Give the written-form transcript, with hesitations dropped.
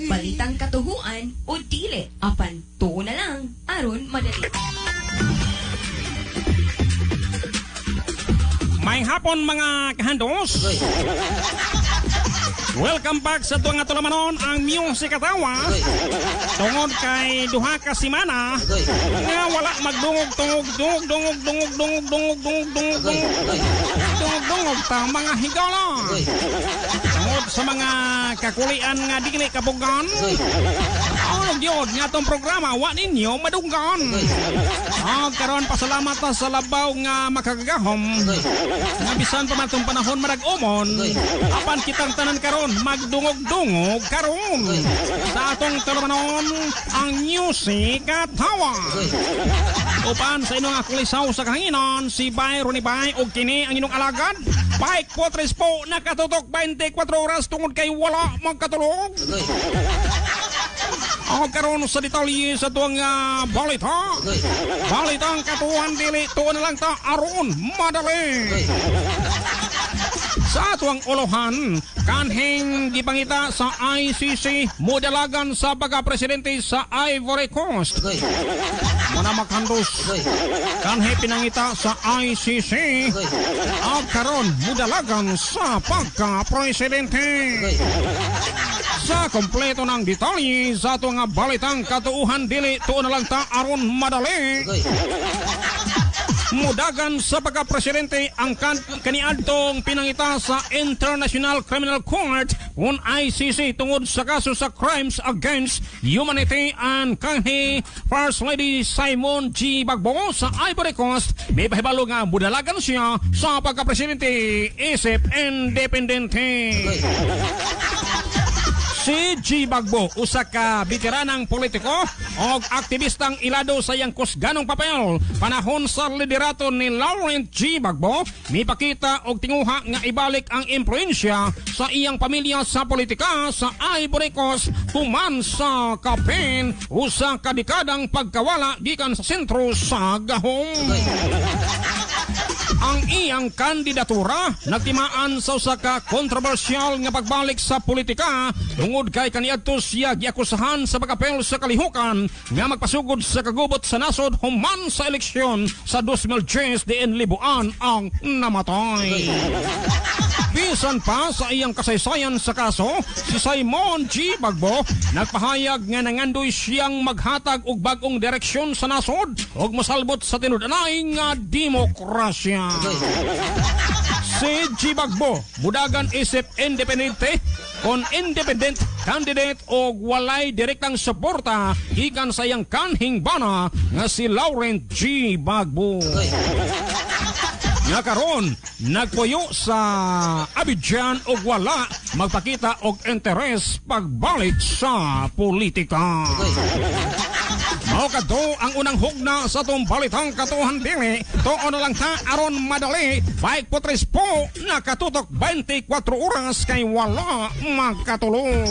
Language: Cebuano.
Balitang katuhuan o dili, apan tuo na lang aron madali. May hapon, mga kahandos. Welcome back sa tuwang atulamanon ang music katawa. Tungod kay duha ka semana nga wala magdungog tungog dungog dungog dungog dungog dungog dungog dungog dungog dungog dungog ta, mga higala. Tungod sa mga kakulian nga dili kapugan. Ano gyud nga atong programa wa ninyo madunggan. Ah, karon pasalamat ta sa labaw nga makagagahom nga bisan pa man itong panahon marag-umon, apan kitang tanan karon magdungog-dungog karon sa atong tulumanon ang music katawa. Upan sa inyong akulisaw sa kahanginan si Bay Ronnie Bay og kini ang inyong alagad Bike Potres po, nakatutok 24 oras tungod kay wala magkatulog. Ako karon sa detalye sa tuwang balita. Balitang katuhan dili, tuon na lang ta aron madali. Sa tuwang olohan, kanhing gipangita sa ICC modalagan sa pagka-presidente sa Ivory Coast. Muna makhandos. Kanhi pinangita sa ICC. Ang karon mudalagan sa pagka-presidente. Sa kompleto ng detalye sa ato nga balitang katuuhan dili, tuon na lang ta aron madali. Mudagan sa pagka-presidente ang kaniadtong pinangita sa International Criminal Court o ICC tungod sa kaso sa crimes against humanity and kanhi First Lady Simone G. Gbagbo sa Ivory Coast. May pahibalo nga mudalagan siya sa pagka-presidente isip independente. Si G. Gbagbo, usa ka veteranang politiko og aktivistang ilado sa iyang kusganong papel panahon sa liderato ni Laurent G. Gbagbo, mipakita og tinguha nga ibalik ang impluensya sa iyang pamilya sa politika sa Ivory Coast human sa kapin usa ka dekadang pagkawala gikan sa sentro sa gahom. Ang iyang kandidatura nagtimaan sa usa ka kontrobersyal nga pagbalik sa politika tungod kay kaniadto siya giakusahan sa pagkapel sa kalihukan nga magpasugod sa kagubot sa nasod human sa eleksyon sa 2010 diin libuan ang namatay. Bisan pa sa iyang kasaysayan sa kaso, si Simon G. Gbagbo nagpahayag nga nangandoy siyang maghatag og bag-ong direksyon sa nasod ug mosalbot sa tinud-anay nga demokrasya. Si G. Gbagbo mudagan isip independente kon independent candidate og walay direktang suporta gikan sa iyang kanhing bana nga si Laurent G. Gbagbo nga karon nagpuyo sa Abidjan og wala magpakita og interes pagbalik sa politika. Mao kadto ang unang hugna sa atong balitang katuhan dili, tuon na lang ta aron madali. Bike Potres po, nakatutok 24 oras kay wala magkatulog.